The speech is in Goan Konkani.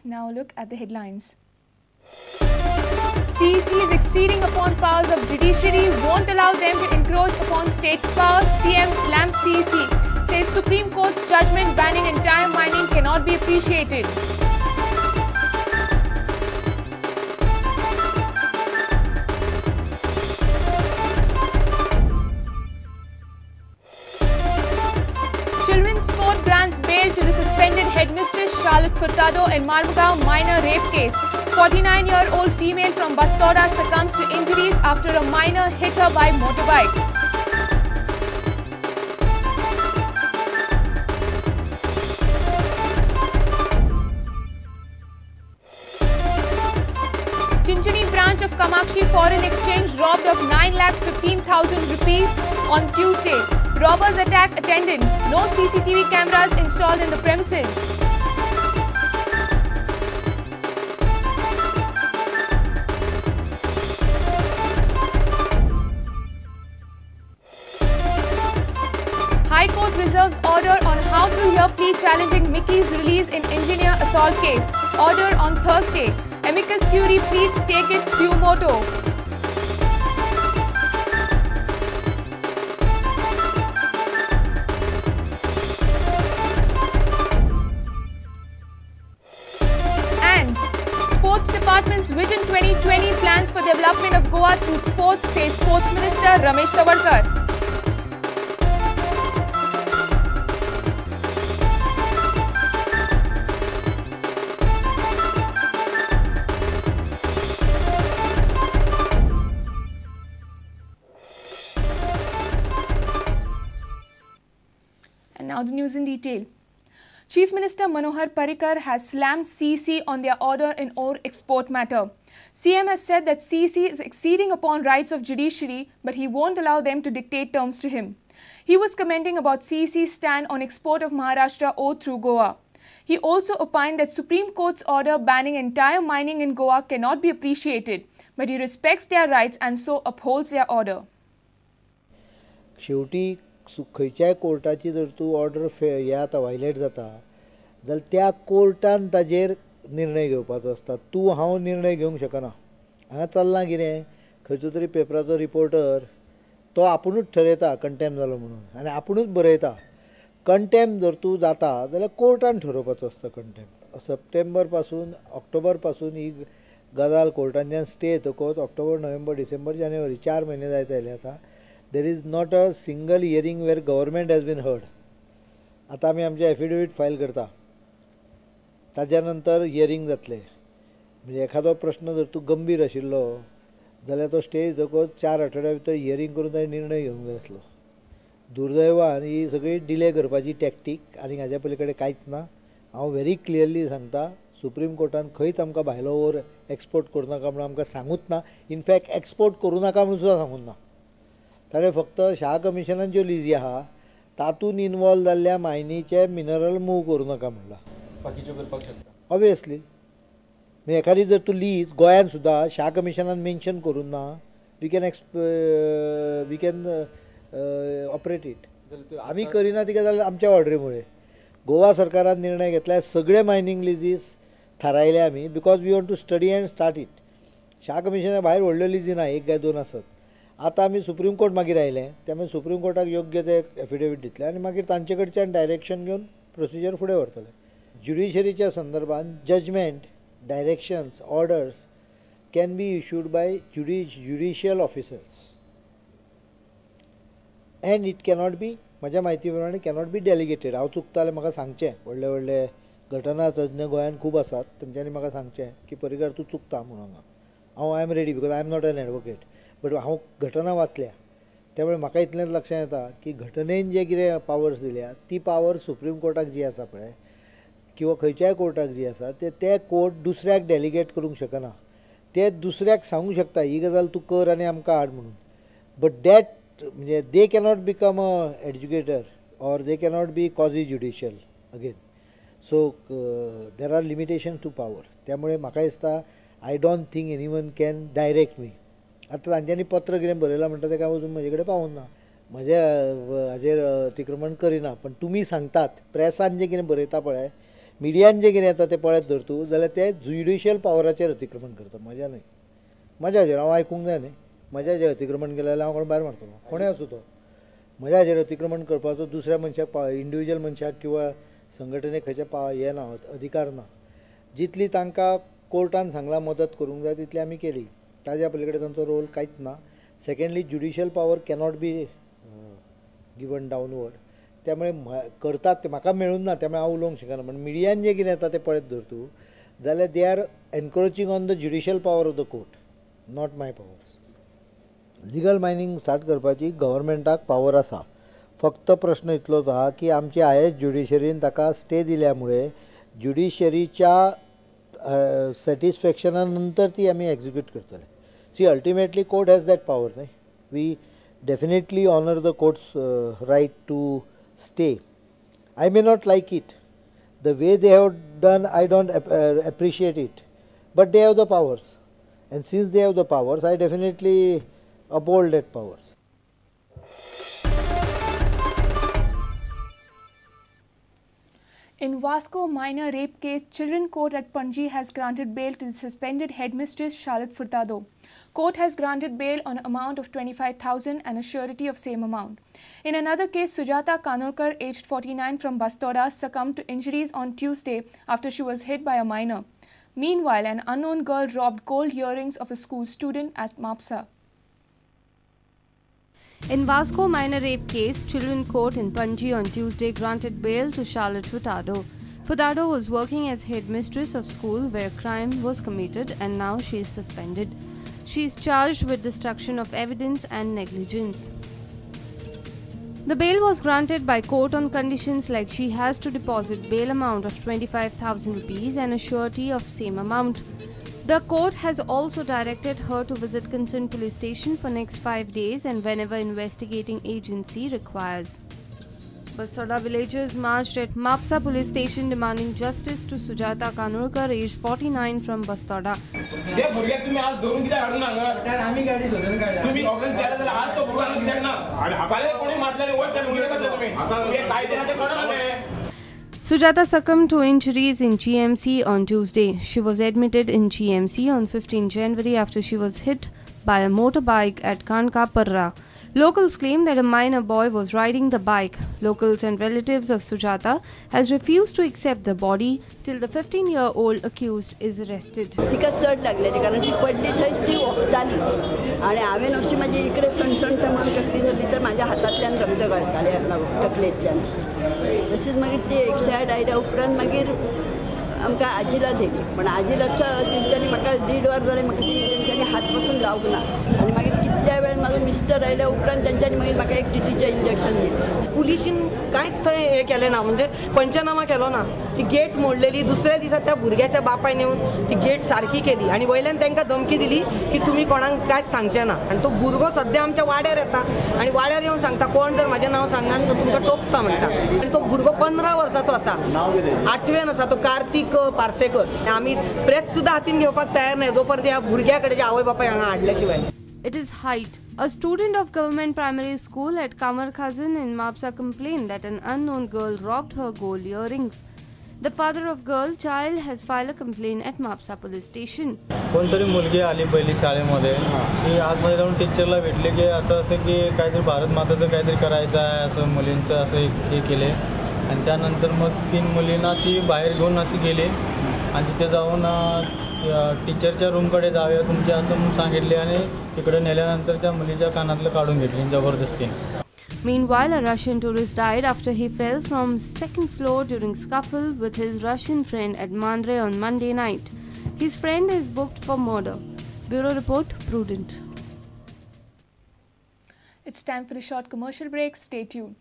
news. Now look at the headlines. CEC is exceeding upon powers of judiciary, won't allow them to encroach upon state's powers. CM slams CEC, says Supreme Court's judgment banning entire mining cannot be appreciated. Children's Court grants bail to the suspended headmistress Charlotte Furtado in Marmugao minor rape case. 49-year-old female from Bastora succumbs to injuries after a minor hit her by motorbike. Chinchani branch of Kamakshi Foreign Exchange robbed of 9,15,000 rupees on Tuesday. Robbers attack attendant. No CCTV cameras installed in the premises. High Court reserves order on how to hear plea challenging Mickey's release in engineer assault case. Order on Thursday. Amicus curiae pleads take it suo moto. And Sports Department's Vision 2020 plans for development of Goa through sports, says Sports Minister Ramesh Tawadkar. Now the news in detail. Chief Minister Manohar Parrikar has slammed CEC on their order in ore export matter. CM has said that CEC is exceeding upon rights of judiciary, but he won't allow them to dictate terms to him. He was commenting about CEC's stand on export of Maharashtra ore through Goa. He also opined that Supreme Court's order banning entire mining in Goa cannot be appreciated, but he respects their rights and so upholds their order. शेवटी खंयच्याय कोर्टाची जर तूं ऑर्डर हे आतां वायलेट जाता जाल्यार त्या कोर्टान ताजेर निर्णय घेवपाचो आसता. तूं हांव निर्णय घेवंक शकना. हांगा चल्लां कितें, खंयचो तरी पेपराचो रिपोर्टर तो आपुणूच ठरयता कंटेम जालो म्हणून आनी आपुणूच बरयता. कंटेम जर तूं जाता जाल्यार कोर्टान ठरोवपाचो आसता कंटेम. सप्टेंबर पासून ऑक्टोबर पासून ही गजाल कोर्टांच्यान स्टे येतकच ऑक्टोबर, नोव्हेंबर, डिसेंबर, जानेवारी 4 म्हयने जायत आयले आतां. There is not a single hearing where government has been heard. आतां आमी आमचें एफिडेवीट फायल करता, ताज्या नंतर हियरींग जातलें. म्हणजे एखादो प्रश्न जर तूं गंभीर आशिल्लो जाल्यार तो स्टे येतकच 4 आठवड्या भितर हियरींग करून ताणें निर्णय घेवंक जाय आसलो. दुर्दैवान ही सगळी डिले करपाची टॅक्टीक आनी हाज्या पली कडेन कांयच ना. हांव व्हेरी क्लियरली सांगता, सुप्रीम कोर्टान खंयच आमकां भायलो ओर एक्सपोर्ट करूं नाका म्हणून आमकां सांगूच ना. इनफॅक्ट एक्सपोर्ट करूं नाका म्हणून सुद्दां सांगूंक ना. ताणें फक्त शाह कमिशनान ज्यो लिजी आहा तातूंत इनवॉल्व जाल्ल्या मायनीचे मिनरल मूव करूं नाका म्हणलां. बाकीच्यो करपाक शकता ऑब्वियसली. मागीर एखादी जर तूं लीज गोंयान सुद्दां शाह कमिशनान मेन्शन करूं ना, we can operate it. आमी करिना ती गजाल आमच्या ऑर्डरी मुळे. गोवा सरकारान निर्णय घेतला सगळे मायनींग लिजीस थारायले आमी because we want to study and start it. Shah कमिशना भायर व्हडल्यो लिजी ना, 1 काय 2 आसत. आतां आमी सुप्रीम कोर्ट मागीर आयले, त्यामुळे सुप्रीम कोर्टाक योग्य ते एफिडेवीट दितले आनी मागीर तांचे कडच्यान डायरेक्शन घेवन प्रोसिजर फुडें व्हरतले. ज्युडिशरीच्या संदर्भात judgment, directions, orders can be issued by judicial officers and it cannot be, म्हज्या म्हायती प्रमाणे कॅनॉट बी डेलिगेटेड. हांव चुकता जाल्यार म्हाका सांगचें, व्हडले व्हडले घटना तज्ञ गोंयांत खूब आसात, तेंच्यांनी म्हाका सांगचें की पर्रीकार तूं चुकता म्हणून. हांगा हांव I am ready because I am not an advocate, but हांव घटना वाचल्या त्यामुळे म्हाका इतलेंच लक्षांत येता की घटनेन जे कितें पावर्स दिल्या ती पावर सुप्रीम कोर्टाक जी आसा पळय किंवा खंयच्याय कोर्टाक जी आसा ते कोर्ट दुसऱ्याक डेलिगेट करूंक शकना. ते दुसऱ्याक सांगूंक शकता ही गजाल तूं कर आनी आमकां हाड म्हणून, बट that म्हणजे they cannot become a educator or they cannot be quasi judicial again. So there are limitation to power. त्यामुळे म्हाका दिसता I don't think anyone can direct me. आतां तांच्यांनी पत्र कितें बरयलां म्हणटा तें काय अजून म्हजे कडेन पावूंक ना. म्हज्या हाजेर अतिक्रमण करिना, पण तुमी सांगतात प्रेसान जें कितें बरयता पळय मिडियान जें कितें येता तें पळयत धर तूं जाल्यार ते ज्युडिशियल पावराचेर अतिक्रमण करता, म्हज्या न्हय. म्हज्या हाजेर हांव आयकूंक जाय न्हय, म्हज्या हाजेर अतिक्रमण केलें जाल्यार हांव कोण भायर मारतलो, कोणूय आसूं तो. म्हज्या हाजेर अतिक्रमण करपाचो दुसऱ्या मनशाक, इंडिविज्युअल मनशाक किंवा संघटनेक खंयच्या हें ना, अधिकार ना. जितली तांकां कोर्टान सांगलां मदत करूंक जाय तितली आमी केली, ताज्या पली कडेन तांचो रोल कांयच ना. Secondly, judicial power cannot be given downward. त्यामुळे करतात ते म्हाका मेळूंक ना, त्यामुळे हांव उलोवंक शकना. पण मिडियान जें कितें येता तें पळयत धर तूं जाल्यार they are encroaching on the judicial power of the court, not my powers. Legal mining start करपाची गव्हर्मेंटाक पावर आसा. फक्त प्रश्न इतलोच आहा की आमची हायस्ट ज्युडिशरीन ताका स्टे दिल्या मुळे ज्युडिशरीच्या सॅटिस्फॅक्शना नंतर ती आमी एक्झिक्यूट करतले. See, ultimately court has that power न्ही. We definitely honour the court's right to stay. I may not like it, the way they have done I don't appreciate it, but they have the powers, and since they have the powers I definitely uphold that powers. In Vasco minor rape case, Children Court at Panji has granted bail to the suspended headmistress Charlotte Furtado. Court has granted bail on amount of 25,000 and a surety of same amount. In another case, Sujata Kanorkar, aged 49, from Bastora, succumbed to injuries on Tuesday after she was hit by a minor. Meanwhile, an unknown girl robbed gold earrings of a school student at Mapsa. In Vasco minor rape case, Children Court in Panji on Tuesday granted bail to Charlotte Furtado. Furtado was working as headmistress of school where crime was committed, and now she is suspended. She is charged with destruction of evidence and negligence. The bail was granted by court on conditions like she has to deposit bail amount of 25,000 rupees and a surety of same amount. The court has also directed her to visit concerned police station for next 5 days and whenever investigating agency requires. Bastora villagers marched at Mapsa police station demanding justice to Sujata Kanorkar, aged 49, from Bastora. Sujata succumbed to injuries in GMC on Tuesday. She was admitted in GMC on 15 January after she was hit by a motorbike at Kanka Parra. Locals claim that a minor boy was riding the bike. Locals and relatives of Sujata has refused to accept the body till the 15-year-old accused is arrested. तिका चड लागलेली कारण ती पडली थंयच ती ओंकताली आनी हांवें अशी म्हाजी इकडे सणसणटा म्हणून तकली धरली तर म्हाज्या हातांतल्यान रक्त गळटालें तकलेंतल्यान अशें. तशीच मागीर ती 108 आयल्या उपरांत मागीर आमकां आजिला दिली, पण आजिलाच्या तेंच्यांनी म्हाका 1.5 वर जालें म्हाका तेंच्यांनी हात पसून लावंक ना. आनी मागीर कितल्या वेळान म्हाजो मिस्टर आयल्या उपरांत तेंच्यांनी मागीर म्हाका एक टीटीचें इंजेक्शन दिलें. पुलिशीन कांयच थंय हें केलें ना, म्हणजे पंचनामा केलो ना. ती गेट मोडलेली, दुसऱ्या दिसा त्या भुरग्याच्या बापायन येवन ती गेट सारकी केली आनी वयल्यान तांकां धमकी दिली की तुमी कोणाक कांयच सांगचें ना. आनी तो भुरगो सद्या आमच्या वाड्यार येता आनी वाड्यार येवन सांगता कोण जर म्हाजें नांव सांगना तो तुमकां टोपता म्हणटा. आनी तो भुरगो 15 वर्सांचो आसा, 8वेन आसा, तो कार्तीक पार्सेकर. आमी प्रेस सुद्दां हातीन घेवपाक तयार नाही जो पर्यंत ह्या भुरग्या कडेन आवय बापाय हांगा हाडल्या शिवाय. It is height. A student of government primary school at Kamarkhazan in Mapsa complained that an unknown girl robbed her gold earrings. The father of girl child has filed a complaint at Mapsa police station. कोणतरी मुलगी आली पहिली शाळेमध्ये, ती आतमध्ये जाऊन टीचरला भेटली की असं असं की काहीतरी भारत माताचं काहीतरी करायचं आहे असं मुलींचं असं हे केले. आणि त्यानंतर मग 3 मुलींना ती बाहेर घेऊन अशी गेली आणि तिथे जाऊन टीचरच्या रूमकडे जाऊया तुमच्या असं म्हणून सांगितले आणि तिकडे नेल्यानंतर त्या मुलीच्या कानातलं काढून घेतली जबरदस्तीने. Meanwhile, a Russian tourist died after he fell from second floor during scuffle with his Russian friend at Mandre on Monday night. His friend is booked for murder. Bureau Report, Prudent. It's time for a short commercial break. Stay tuned.